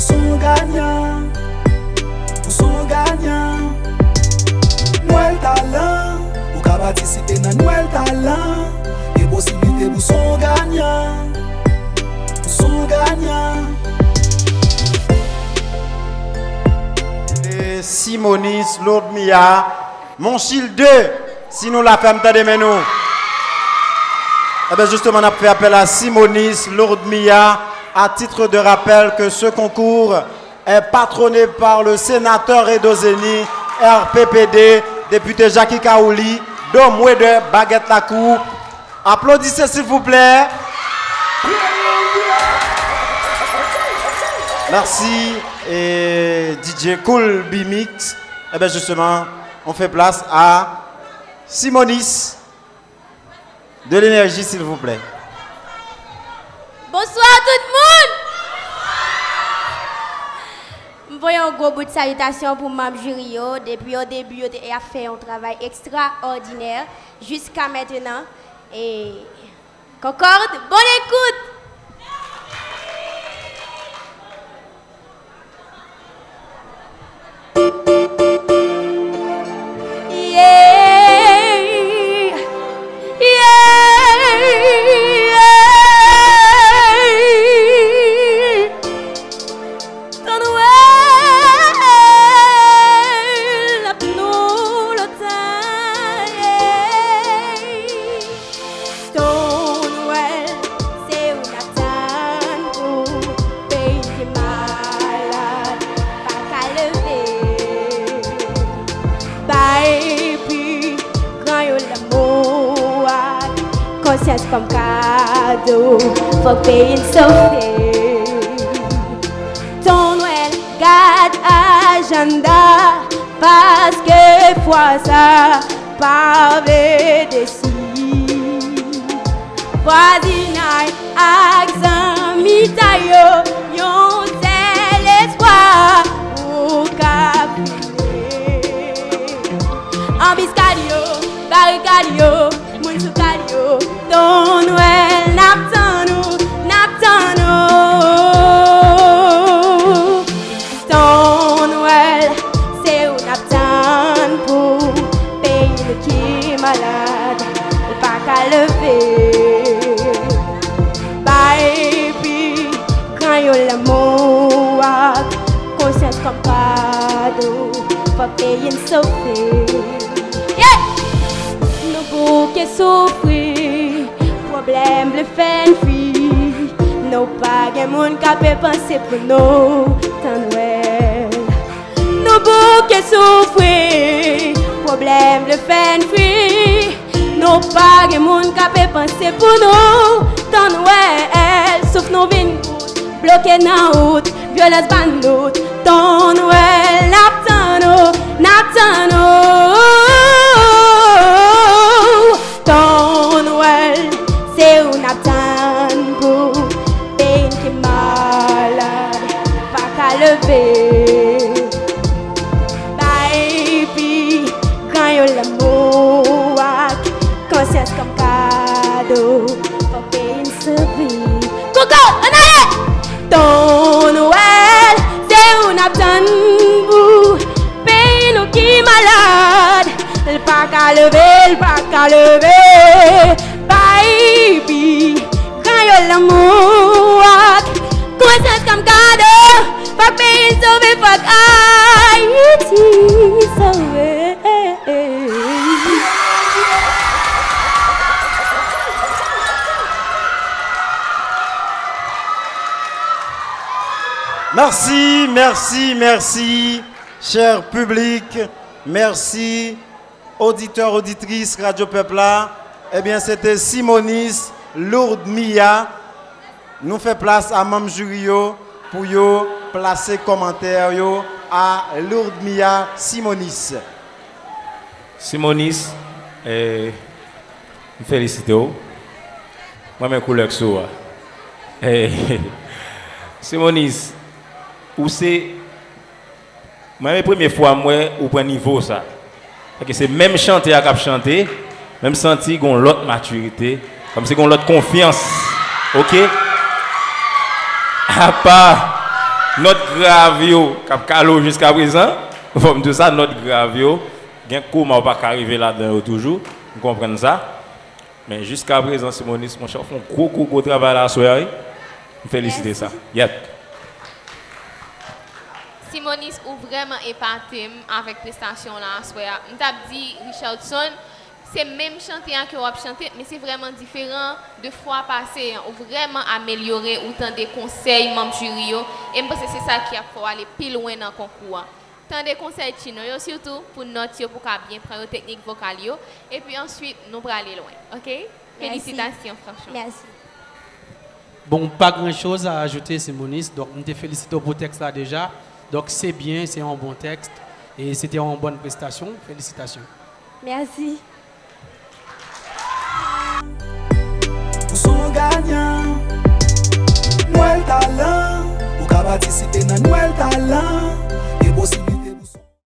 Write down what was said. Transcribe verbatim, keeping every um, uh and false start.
Son ganyan, ou son ganyan. Nwèl Talan, ou ka patisipe nan Nwèl Talan. Gen posiblite pou son ganyan, ou son ganyan. E Simonis, Lourd Mia, Monchil de, si nou la, fè m tande men nou. Eh bien, justement, n ap fè apèl a Simonis, Lourd Mia, à titre de rappel que ce concours est patronné par le sénateur Edo Zeni, R P P D, député Jacky Kaouli, Dom Weder, Baguette Lacour. Applaudissez, s'il vous plaît. Merci, et D J Cool B Mix. Eh bien, justement, on fait place à Simonis de l'énergie, s'il vous plaît. Bonswa tout moun! M voye yon gwo bout salitasyon pou manm jiri yo. Depi o debi, yo te ap fè yon travay ekstraòdinè jiska mentenan. E Concorde, bonne écoute! Yeah, yeah, yeah. Ton Nwèl ap nou lòt sa, yeah. Ton Nwèl, se ou n ap tann pou peyi ki malad, pa ka leve. Bay pi gran yo lanmou ak konsyans kòm kado, fòk peyi n sove. Ton Nwèl, gad ajanda, paske fwa sa pa vle desi. Vwazinay ak zanmitay yo, yon sèl espwa ou ka vle. Anbiskad yo, barikad yo, moun sou kal yo, Ton Nwèl, n ap tann ou, n ap tann ou. Ton Nwèl, se ou n ap tann pou peyi nou ki malad, li pa ka leve. Bay pi gran yo lanmou ak konsyans kòm kado, fòk peyi n sove. Yeah! Nou bouke soufri, pwoblèm vle fè n fri. Nou pa gen moun k ape panse pou nou, Tan Nwèl. Nou bouke soufri, pwoblèm vle fè n fri. Nou pa gen moun k ape panse pou nou, Tan Nwèl. Souf nou vin kout, bloke nan wout, vyolans ban lout. Ton Nwèl, n ap tann ou, n ap tann ou. Ton Nwèl, se ou n ap tann pou peyi n ki malad, pa ka leve. Bay pi gran yo lanmou ak konsyans kòm kado, fòk peyi n sove. Koukou, ann ale! Ton Nwèl, se ou n ap tann pou peyi nou ki malad, l pa ka leve, l pa ka leve. Bay pi gran yo lanmou ak konsyans kòm kado, fòk peyi n sove, fòk Ayiti sove. Mèsi, mèsi, mèsi, chè piblik. Mèsi, oditè, oditris Radyo Pèp la. Ebyen, se te Simonis Lourd Mia. Nou fè plas a manm jiri yo pou yo plase kòmantè yo a Lourd Mia Simonis. Simonis, eh, m felisite w. Mwen renmen koulè k sou a. Eh, Simonis, ou se Mwen, se premye fwa m wè ou pran nivo sa. Paske se menm chante a k ap chante, men m santi gon lòt matirite, kòmsi gon lòt konfyans. Oke? Apa, Nòt grav yo k ap kale w jiskaprezan, fò m di w sa, nòt grav yo, gen kouman w pa ka rive ladan yo toujou, m konprann sa. Men jiskaprezan, Simonis, monchè, w fè yon gwo, gwo, gwo travay la aswè a, wi. M felisite sa. Yep. Simonis, ou vrèman epate m avèk prestasyon w la aswè a. M t ap di Richardson, se menm chante a ke w ap chante, men se vrèman diferan de fwa pase an. Ou vrèman amelyore, ou tande konsèy manm jiri yo, e m panse se sa ki ap fè w ale pi lwen nan konkou an. Tande konsèy Chino yo, sitou pou nòt yo, pou w ka byen pran yo, teknik vokal yo, epi answit, nou prale lwen, oke? Felisitasyon, franchman. Mèsi. Bon, pa gran choz a ajoute, Simonis. Donk, m te felisite w pou tèks la deja. Donk, se byen, se yon bon tèks. E se te yon bòn prestasyon. Felisitasyon. Mèsi. Ou se yon ganyan. Nwèl Talan. Ou ka patisipe nan Nwèl Talan.